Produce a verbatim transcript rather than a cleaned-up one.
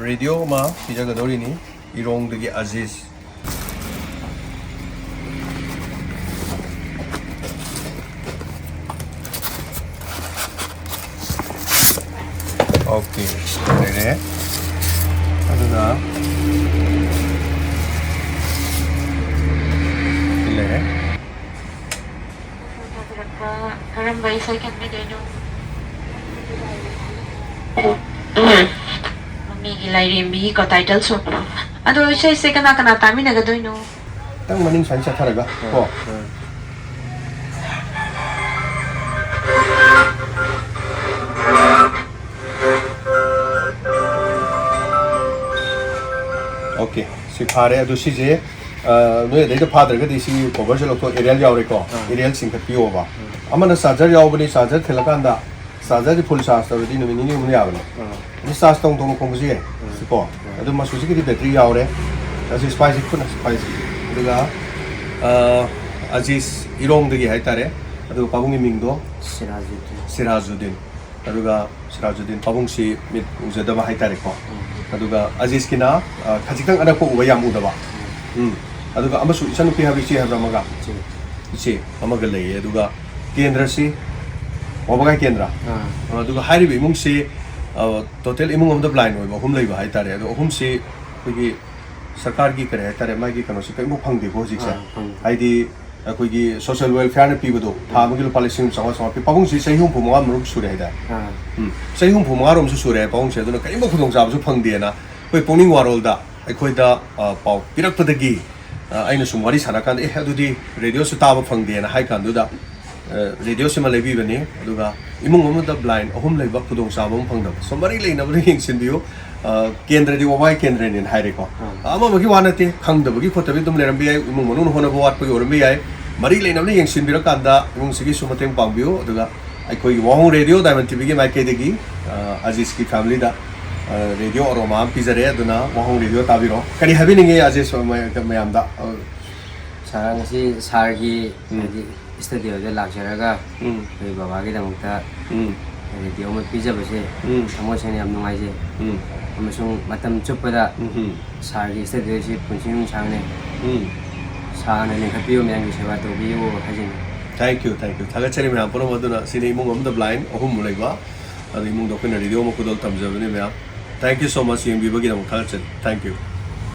Radio ꯑꯃ ꯄꯤꯖꯒꯗꯧꯔꯤꯅꯤ, ꯏꯔꯣꯡꯗꯒꯤ ꯑꯖꯤꯁ꯫ Okay, ꯂꯩꯔꯦ꯫ ꯑꯗꯨꯒ ꯁꯤ ꯂꯩꯔꯦ꯫ ꯀꯔꯝꯕ ꯏꯁꯩ ꯈꯟꯕꯤꯗꯣꯏꯅꯣ? ꯃꯃꯤꯒꯤ ꯂꯥꯏꯔꯦꯝꯕꯤꯒꯤꯀꯣ, title song꯫ ꯑꯗꯣ ꯏꯁꯩꯁꯦ ꯀꯅꯥ ꯀꯅꯥ ꯇꯥꯃꯤꯟꯅꯒꯗꯣꯏꯅꯣ? ꯈꯤꯇꯪ ꯃꯅꯤꯡ ꯁꯨꯃꯥꯏꯅ ꯆꯠꯊꯔꯒ ꯀꯣ꯫ ꯑꯣꯀꯦ, ꯁꯤ ꯐꯥꯔꯦ꯫ ꯑꯗꯨ ꯁꯤꯁꯦ, ꯑ, ꯅꯣꯏ ꯑꯗꯩꯗ ꯐꯥꯗ꯭ꯔꯒꯗꯤ ꯁꯤ coverꯁꯦ ꯂꯧꯊꯣꯛ, aerial ꯌꯥꯎꯔꯦꯀꯣ꯫ ꯑꯥ꯫ Aerial ꯆꯤꯡꯈꯠꯄꯤꯌꯣꯕ꯫ ꯎꯝ꯫ ꯑꯃꯅ charger ꯌꯥꯎꯕꯅꯤ, charger ꯊꯤꯜꯂꯀꯥꯟꯗ chargerꯁꯦ full charge ꯇꯧꯔꯗꯤ ꯅꯨꯃꯤꯠ ꯅꯤꯅꯤ ꯍꯨꯝꯅꯤ ꯌꯥꯕꯅꯤ꯫ ꯑꯥ꯫ ꯑꯗꯨ charge ꯇꯧ ꯇꯧꯅ ꯈꯣꯡꯕꯁꯨ ꯌꯥꯏ꯫ ꯎꯝ꯫ ꯁꯤꯀꯣ꯫ ꯎꯝ꯫ ꯑꯗꯨ ꯃꯆꯨꯁꯤꯒꯤꯗꯤ battery ꯌꯥꯎꯔꯦ꯫ ꯑꯁꯤ spice ꯈꯨꯠꯅ spice꯫ ꯑꯗꯨꯒ, ꯑ, ꯑꯖꯤꯁ ꯏꯔꯣꯡꯗꯒꯤ ꯍꯥꯏꯇꯥꯔꯦ꯫ ꯑꯗꯨꯒ ꯄꯥꯕꯨꯡꯒꯤ ꯃꯤꯡꯗꯣ? ꯁꯤꯔꯥꯖꯨꯗꯤꯟ꯫ ꯁꯤꯔꯥꯖꯨꯗꯤꯟ꯫ ꯑꯗꯨꯒ ꯁꯤꯔꯥꯖꯨꯗꯤꯟ ꯄꯥꯕꯨꯡꯁꯤ ꯃꯤꯠ ꯎꯖꯗꯕ ꯍꯥꯏꯇꯥꯔꯦꯀꯣ꯫ ꯎꯝ꯫ ꯑꯗꯨꯒ ꯑꯖꯤꯁꯀꯤꯅ, ꯑ, ꯈꯖꯤꯛꯇꯪ ꯑꯅꯛꯄ ꯎꯕ, ꯌꯥꯝ ꯎꯗꯕ꯫ ꯎꯝ꯫ ꯎꯝ꯫ ꯑꯗꯨꯒ ꯑꯃꯁꯨ ꯏꯆꯟꯅꯨꯄꯤ ꯍꯥꯏꯕ, ꯏꯆꯦ ꯍꯥꯏꯕ꯭ꯔꯥ ꯑꯃꯒ? ꯏꯆꯦ꯫ ꯏꯆꯦ ꯑꯃꯒ ꯂꯩꯌꯦ꯫ ꯑꯗꯨꯒ ꯀꯦꯟꯗ꯭ꯔꯁꯤ ꯋꯥꯕꯒꯥꯏ ꯀꯦꯟꯗ꯭ꯔ꯫ ꯑꯥ꯫ ꯑꯗꯨꯒ ꯍꯥꯏꯔꯤꯕ ꯏꯃꯨꯡꯁꯤ, ꯑ, total ꯏꯃꯨꯡ ꯑꯃꯗ blind ꯑꯣꯏꯕ ꯑꯍꯨꯝ ꯂꯩꯕ ꯍꯥꯏꯇꯥꯔꯦ꯫ ꯑꯗꯣ ꯑꯍꯨꯝꯁꯤ ꯑꯩꯈꯣꯏꯒꯤ ꯁꯔꯀꯥꯔꯒꯤ ꯀꯔꯤ ꯍꯥꯏꯇꯥꯔꯦ, ꯃꯥꯒꯤ ꯀꯩꯅꯣꯁꯤ ꯀꯔꯤꯝꯐꯥꯎ ꯐꯪꯗꯦꯀꯣ ꯍꯧꯖꯤꯛꯁꯦ꯫ ꯑꯥ, ꯐꯪꯗꯦ꯫ ꯍꯥꯏꯗꯤ ꯑꯩꯈꯣꯏꯒꯤ social welfareꯅ ꯄꯤꯕꯗꯣ, ꯊꯥ ꯑꯃꯒꯤ ꯂꯨꯄꯥ ꯂꯤꯁꯤꯡ ꯑꯃ ꯆꯥꯝꯃꯉꯥ ꯆꯥꯝꯃꯉꯥ ꯄꯤ꯫ ꯄꯥꯕꯨꯡꯁꯤ ꯆꯍꯤ ꯍꯨꯝꯐꯨ ꯃꯉꯥ ꯃꯔꯨꯛ ꯁꯨꯔꯦ ꯍꯥꯏꯗꯥꯏ? ꯑꯥ꯫ ꯎꯝ, ꯆꯍꯤ ꯍꯨꯝꯐꯨ ꯃꯉꯥꯔꯣꯝꯁꯨ ꯁꯨꯔꯦ ꯄꯥꯕꯨꯡꯁꯦ, ꯑꯗꯨꯅ ꯀꯔꯤꯝꯐꯥꯎ ꯈꯨꯗꯣꯡꯆꯥꯕꯁꯨ ꯐꯪꯗꯦꯅ ꯑꯩꯈꯣꯏ ꯄꯨꯛꯅꯤꯡ ꯋꯥꯔꯣꯜꯗ ꯑꯩꯈꯣꯏꯗ, ꯑ, ꯄꯥꯎ ꯄꯤꯔꯛꯄꯗꯒꯤ, ꯑ, ꯑꯩꯅ ꯁꯨꯝ ꯋꯥꯔꯤ ꯁꯥꯟꯅꯀꯥꯟꯗ, "ꯑꯦ, ꯑꯗꯨꯗꯤ ꯔꯦꯗꯤꯑꯣꯁꯨ ꯇꯥꯕ ꯐꯪꯗꯦꯅ" ꯍꯥꯏ ꯀꯥꯟꯗꯨꯗ, ꯑ, ꯔꯦꯗꯤꯑꯣꯁꯤꯃ ꯂꯩꯕꯤꯕꯅꯤ꯫ ꯑꯗꯨꯒ ꯏꯃꯨꯡ ꯑꯃꯗ blind ꯑꯍꯨꯝ ꯂꯩꯕ ꯈꯨꯗꯣꯡꯆꯥꯕ ꯑꯃ ꯐꯪꯗꯕ, ꯁꯣ ꯃꯔꯤ ꯂꯩꯅꯕꯗ ꯌꯦꯡꯁꯤꯟꯕꯤꯌꯨ꯫ ꯑ, ꯀꯦꯟꯗ꯭ꯔꯗꯤ ꯋꯥꯕꯒꯥꯏ ꯀꯦꯟꯗ꯭ꯔꯅꯦꯅ ꯍꯥꯏꯔꯦꯀꯣ꯫ ꯎꯝ꯫ ꯑꯃꯃꯒꯤ ꯋꯥ ꯅꯠꯇꯦ, ꯈꯪꯗꯕꯒꯤ ꯈꯣꯠꯇꯕꯒꯤ ꯑꯗꯨꯝ ꯂꯩꯔꯝꯕ ꯌꯥꯏ, ꯏꯃꯨꯡ ꯃꯅꯨꯡꯅ ꯍꯣꯠꯅꯕ ꯋꯥꯠꯄꯒꯤ ꯑꯣꯏꯔꯝꯕ ꯌꯥꯏ꯫ ꯃꯔꯤ ꯂꯩꯅꯕꯅ ꯌꯦꯡꯁꯤꯟꯕꯤꯔꯀꯥꯟꯗ ꯏꯃꯨꯡꯁꯤꯒꯤꯁꯨ ꯃꯇꯦꯡ ꯄꯥꯡꯕꯤꯌꯨ꯫ ꯑꯗꯨꯒ ꯑꯩꯈꯣꯏꯒꯤ ꯋꯥꯍꯣꯡ ꯔꯦꯗꯤꯑꯣ ꯗꯥꯏꯃꯟ ꯇꯤꯚꯤꯒꯤ ꯃꯥꯏꯀꯩꯗꯒꯤ, ꯑ, ꯑꯖꯤꯁꯀꯤ ꯐꯦꯃꯤꯂꯤꯗ, ꯑ, ꯔꯦꯗꯤꯑꯣ ꯑꯔꯣꯃꯥ ꯑꯃ ꯄꯤꯖꯔꯦ꯫ ꯑꯗꯨꯅ ꯋꯥꯍꯣꯡ ꯔꯦꯗꯤꯑꯣ ꯇꯥꯕꯤꯔꯣ꯫ ꯀꯔꯤ ꯍꯥꯏꯕꯤꯅꯤꯡꯉꯤ ꯑꯖꯤꯁ ꯃ-, ꯃꯌꯥꯝꯗ? ꯑ, ꯁꯥꯔ, ꯉꯁꯤ ꯁꯥꯔꯒꯤ, ꯎꯝ꯫ ꯍꯥꯏꯗꯤ, ꯁ꯭ꯇꯨꯗꯤꯑꯣꯗ ꯂꯥꯛꯆꯔꯒ ꯎꯝ꯫ ꯑꯩꯈꯣꯏ ꯕꯕꯥꯒꯤꯗꯃꯛꯇ ꯎꯝ꯫ ꯔꯦꯗꯤꯑꯣ ꯑꯃ ꯄꯤꯖꯕꯁꯦ ꯎꯝ꯫ ꯊꯃꯣꯏ ꯁꯦꯡꯅ ꯌꯥꯝ ꯅꯨꯡꯉꯥꯏꯖꯩ꯫ ꯎꯝ꯫ ꯑꯃꯁꯨꯡ ꯃꯇꯝ ꯆꯨꯞꯄꯗ ꯎꯝ ꯁꯥꯔꯒꯤ ꯏꯁꯇꯦꯗꯤꯑꯣꯁꯤ ꯄꯨꯟꯁꯤ ꯅꯨꯡꯁꯥꯡꯅ ꯎꯝ ꯁꯥꯡꯅ ꯂꯤꯡꯈꯠꯄꯤꯌꯨ, ꯃꯌꯥꯝꯒꯤ ꯁꯦꯕꯥ ꯇꯧꯕꯤꯌꯨ ꯍꯥꯏꯖꯅꯤꯡꯏ꯫ Thank you, thank you. ꯊꯥꯒꯠꯆꯔꯤ ꯃꯌꯥꯝ ꯄꯨꯝꯅꯃꯛ꯫ ꯑꯗꯨꯅ ꯁꯤꯅꯤ ꯏꯃꯨꯡ ꯑꯃꯗ blind ꯑꯍꯨꯝ ꯂꯩꯕ, ꯑꯗꯨ ꯏꯃꯨꯡꯗ ꯑꯩꯈꯣꯏꯅ ꯔꯦꯗꯤꯑꯣ ꯃꯈꯨꯗꯣꯜ ꯇꯝꯖꯕꯅꯤ ꯃꯌꯥꯝ꯫ Thank you so much ꯌꯦꯡꯕꯤꯕꯒꯤꯗꯃꯛ ꯊꯥꯒꯠꯆꯔꯤ꯫ Thank you.